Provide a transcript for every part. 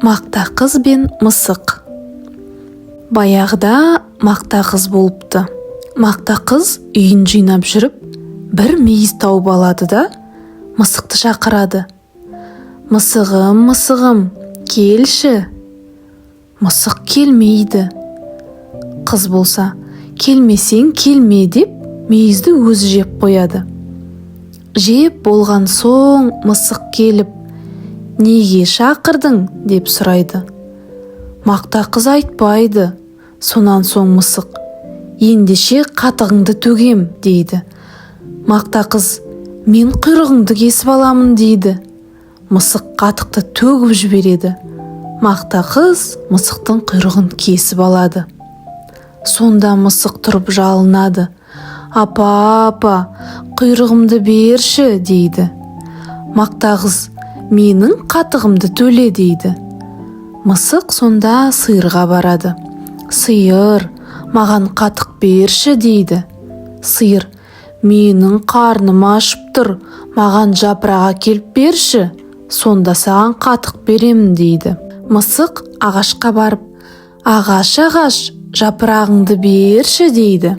Мақта қыз бен мысық. Баяғыда Мақта қыз болыпты. Мақта қыз үйін жинап жүріп, бір мейіз тауып алады да, мысықты шақырады: «Мысығым, мысығым, келші!» Мысық келмейді. Қыз болса: «Келмесең, келме», – деп мейізді өзі жеп қояды. Жеп болған соң мысық келіп: «Неге шақырдың?» – деп сұрайды. Мақта қыз айтпайды. Сонан соң мысық: «Ендеше қатығыңды төгем», – дейді. Мақта қыз: «Мен құйрығыңды кесіп аламын», – дейді. Мысық қатықты төгіп жібереді. Мақта қыз мысықтың құйрығын кесіп алады. Сонда мысық тұрып жалынады: «Апа, апа, құйрығымды берші», – дейді. Мақта қыз: «Менің қатығымды төле», – дейді. Мысық сонда сиырға барады: «Сиыр, маған қатық берші», – дейді. Сиыр: «Менің қарным ашып тұр, маған жапырақ әкеліп берші, сонда саған қатық беремін», – дейді. Мысық ағашқа барып: «Ағаш, ағаш, жапырағыңды берші», – дейді.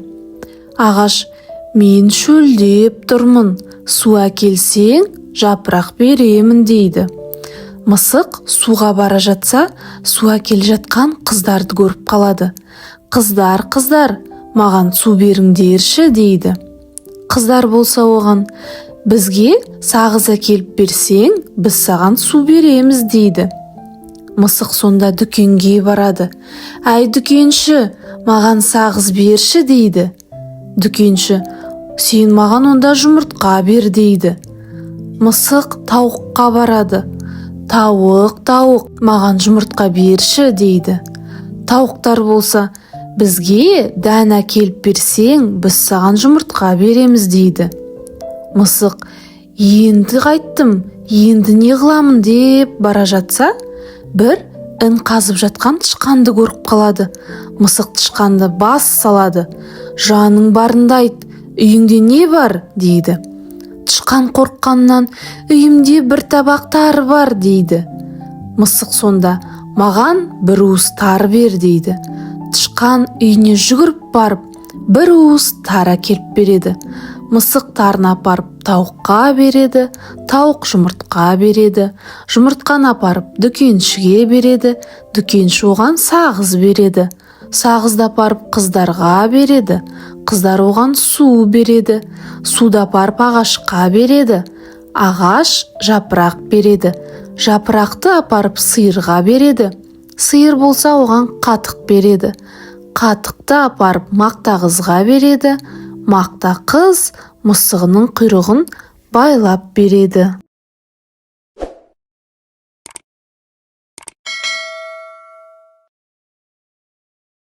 Ағаш: «Мен шөлдеп тұрмын, су әкелсең, жапырақ беремін», – дейді. Мысық суға бара жатса, су әкеле жатқан қыздарды көріп қалады. «Қыздар, қыздар, маған су беріңдерші», – дейді. Қыздар болса оған: «Бізге сағыз әкеліп берсең, біз саған су береміз», – дейді. Мысық сонда дүкенге барады: «Әй, дүкенші, маған сағыз берші», – дейді. Дүкенші: «Сен маған онда жұмыртқа бер», – дейді. Мысық тауыққа барады: «Тауық, тауық, маған жұмыртқа берші», – дейді. Тауықтар болса: «Бізге дән әкеліп берсең, біз саған жұмыртқа береміз», – дейді. Мысық: «Енді қайттім, енді не қыламын?» – деп бара жатса, бір ін қазып жатқан тышқанды көріп қалады. Мысық тышқанды бас салады: «Жаның барында айт, үйіңде не бар?» – дейді. Тышқан қорыққаннан: «Үйімде бір табақ тары бар», – дейді. Мысық сонда: «Маған бір уыс тары бер», – дейді. Тышқан үйіне жүгіріп барып, бір уыс тары әкеліп береді. Мысық тарыны апарып тауыққа береді, тауық жұмыртқа береді, жұмыртқаны апарып дүкеншіге береді, дүкенші оған сағыз береді, сағызды апарып қыздарға береді, қыздар оған су береді, суды апарып ағашқа береді, ағаш жапырақ береді, жапырақты апарып сиырға береді, сиыр болса оған қатық береді, қатықты апарып Мақта қызға береді, Мақта қыз мысығының құйрығын байлап береді.